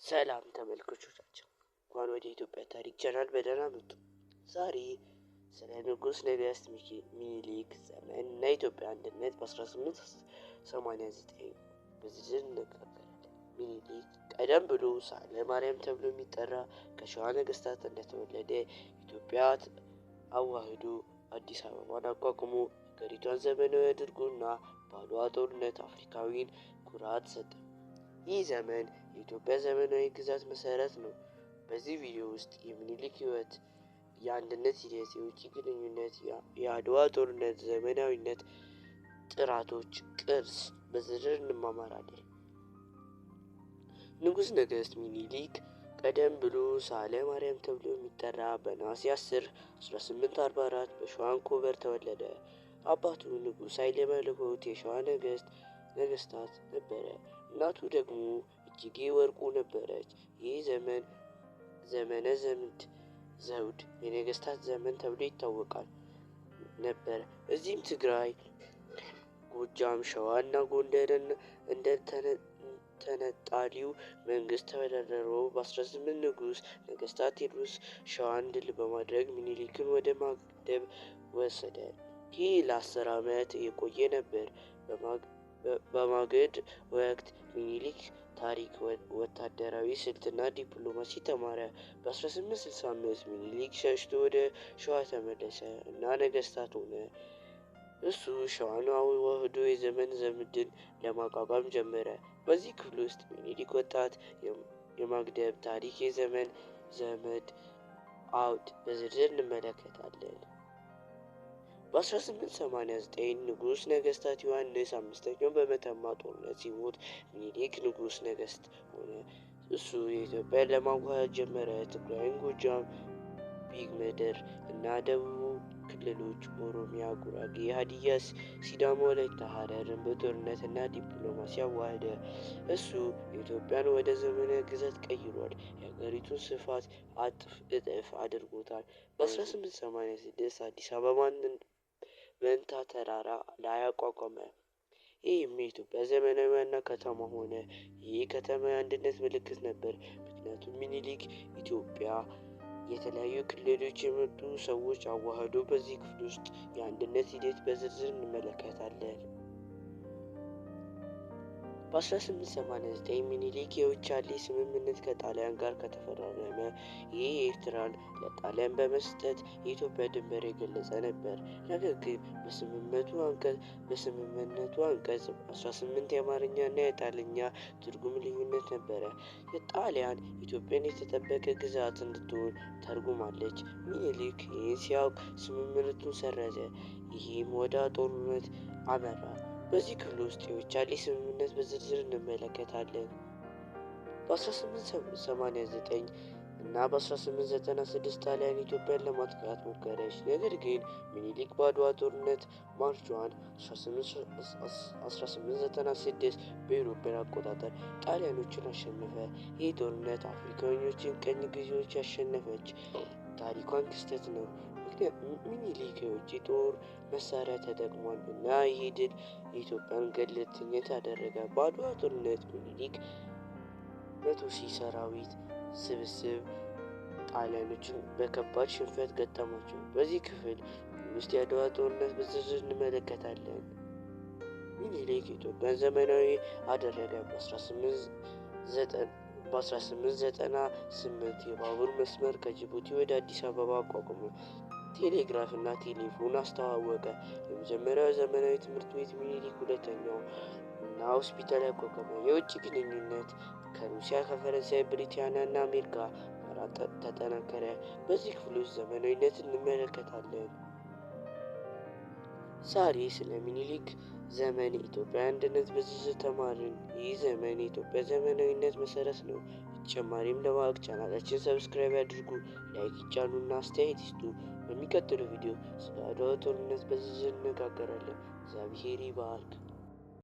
ሰላም ተመልካቾቻችን፣ እንኳን ወደ ኢትዮጵያ ታሪክ ቻናል በደህና መጡ። ዛሬ ስለ ንጉሠ ነገሥት ሚኒሊክ ዘመን እና የኢትዮጵያ አንድነት በ1889 በዝርዝር እንነጋገራለን። ሚኒሊክ ቀደም ብሎ ሳህለ ማርያም ተብሎ የሚጠራ ከሸዋ ነገሥታት እንደተወለደ ኢትዮጵያ አዋህዶ አዲስ አበባን አቋቁሞ ሀገሪቷን ዘመናዊ አድርጎና በአድዋ ጦርነት አፍሪካዊን ኩራት ሰጠ። ይህ ዘመን የኢትዮጵያ ዘመናዊ ግዛት መሠረት ነው። በዚህ ቪዲዮ ውስጥ የሚኒሊክ ሕይወት፣ የአንድነት ሂደት፣ የውጭ ግንኙነት፣ የአድዋ ጦርነት፣ ዘመናዊነት፣ ጥራቶች፣ ቅርስ በዝርዝር እንማማራለን። ንጉሠ ነገሥት ሚኒሊክ ቀደም ብሎ ሳህለ ማርያም ተብሎ የሚጠራ በነሐሴ 10 1844 በሸዋ አንኮበር ተወለደ። አባቱ ንጉሥ ኃይለ መለኮት የሸዋ ነገሥታት ነበረ። እናቱ ደግሞ እጅጌ ወርቁ ነበረች። ይህ ዘመን ዘመነ ዘውድ የነገስታት ዘመን ተብሎ ይታወቃል ነበር። እዚህም ትግራይ፣ ጎጃም፣ ሸዋ እና ጎንደርን እንደ ተነጣሊው መንግስት ተደርበው በ18 ንጉሠ ነገሥታት ቴዎድሮስ ሸዋን ድል በማድረግ ሚኒሊክን ወደ ማግደብ ወሰደ። ይህ ለ10 ዓመት የቆየ ነበር። በማገድ ወቅት ሚኒሊክ ታሪክ፣ ወታደራዊ ስልትና ዲፕሎማሲ ተማረ። በ1865 ሚኒሊክ ሸሽቶ ወደ ሸዋ ተመለሰ እና ነገስታት ሆነ። እሱ ሸዋን አዋህዶ የዘመን ዘምድን ለማቋቋም ጀመረ። በዚህ ክፍል ውስጥ ሚኒሊክ ወጣት የማግደብ ታሪክ የዘመን ዘመድ አውድ በዝርዝር እንመለከታለን። በ1889 ንጉሠ ነገሥታት ዮሐንስ አምስተኛው በመተማ ጦርነት ሲሞት ሚኒሊክ ንጉሠ ነገሥት ሆነ። እሱ የኢትዮጵያን ለማዋሃድ ጀመረ። ትግራይን፣ ጎጃም፣ ቢግምድር እና ደቡብ ክልሎች ኦሮሚያ፣ ጉራጌ፣ ሀዲያ፣ ሲዳማ፣ ወላይታ፣ ሀረርን በጦርነት እና ዲፕሎማሲ አዋህደ። እሱ የኢትዮጵያን ወደ ዘመናዊ ግዛት ቀይሯል። የሀገሪቱን ስፋት እጥፍ አድርጎታል። በ1886 አዲስ አበባን በእንታ ተራራ ላይ አቋቋመ። ይህም የኢትዮጵያ ዘመናዊ ዋና ከተማ ሆነ። ይህ ከተማ የአንድነት ምልክት ነበር። ምክንያቱም ሚኒሊክ ኢትዮጵያ የተለያዩ ክልሎች የመጡ ሰዎች አዋህዶ። በዚህ ክፍል ውስጥ የአንድነት ሂደት በዝርዝር እንመለከታለን። በ1889 ሚኒሊክ የውጫሌ ስምምነት ከጣሊያን ጋር ከተፈራረመ ይህ ኤርትራን ለጣሊያን በመስጠት የኢትዮጵያ ድንበር የገለጸ ነበር። ነገር ግን በስምምነቱ አንቀጽ 18 የአማርኛ እና የጣሊያኛ ትርጉም ልዩነት ነበረ። የጣሊያን ኢትዮጵያን የተጠበቀ ግዛት እንድትሆን ተርጉማለች። ሚኒሊክ ይህን ሲያውቅ ስምምነቱን ሰረዘ። ይህም ወደ ጦርነት አመራ። በዚህ ክፍል ውስጥ የውጫሌ ስምምነት በዝርዝር እንመለከታለን። በ1889 እና በ1896 ጣሊያን ኢትዮጵያን ለማጥቃት ሞከረች። ነገር ግን ሚኒሊክ በአድዋ ጦርነት ማርች 1 1896 በአውሮፓውያን አቆጣጠር ጣሊያኖችን አሸነፈ። ይህ ጦርነት አፍሪካኖችን ቅኝ ገዢዎች ያሸነፈች ታሪኳን ክስተት ነው። ሚኒሊክ የውጭ ጦር መሳሪያ ተጠቅሟል እና ይህ ድል የኢትዮጵያን ገለልተኝነት አደረገ። በአድዋ ጦርነት ሚኒሊክ 100,000 ሰራዊት ስብስብ ጣሊያኖችን በከባድ ሽንፈት ገጠማቸው። በዚህ ክፍል ውስጥ የአድዋ ጦርነት በዝርዝር እንመለከታለን። ሚኒሊክ ኢትዮጵያን ዘመናዊ አደረገ። በ1898 የባቡር መስመር ከጅቡቲ ወደ አዲስ አበባ አቋቋመ። ቴሌግራፍ እና ቴሌፎን አስተዋወቀ። የመጀመሪያው ዘመናዊ ትምህርት ቤት ሚኒሊክ ሁለተኛው እና ሆስፒታል ያቋቋመ። የውጭ ግንኙነት ከሩሲያ፣ ከፈረንሳይ፣ ብሪታንያ እና አሜሪካ ጋር ተጠናከረ። በዚህ ክፍል ውስጥ ዘመናዊነት እንመለከታለን። ዛሬ ስለ ሚኒሊክ ዘመን የኢትዮጵያ አንድነት በዝርዝር ተማርን። ይህ ዘመን የኢትዮጵያ ዘመናዊነት መሰረት ነው። በተጨማሪም ለማወቅ ቻናላችን subscribe ያድርጉ፣ like ይጫኑና አስተያየት ይስጡ። በሚቀጥለው ቪዲዮ ስለ አድዋ ጦርነት በዝርዝር እንነጋገራለን። እግዚአብሔር ይባርክ።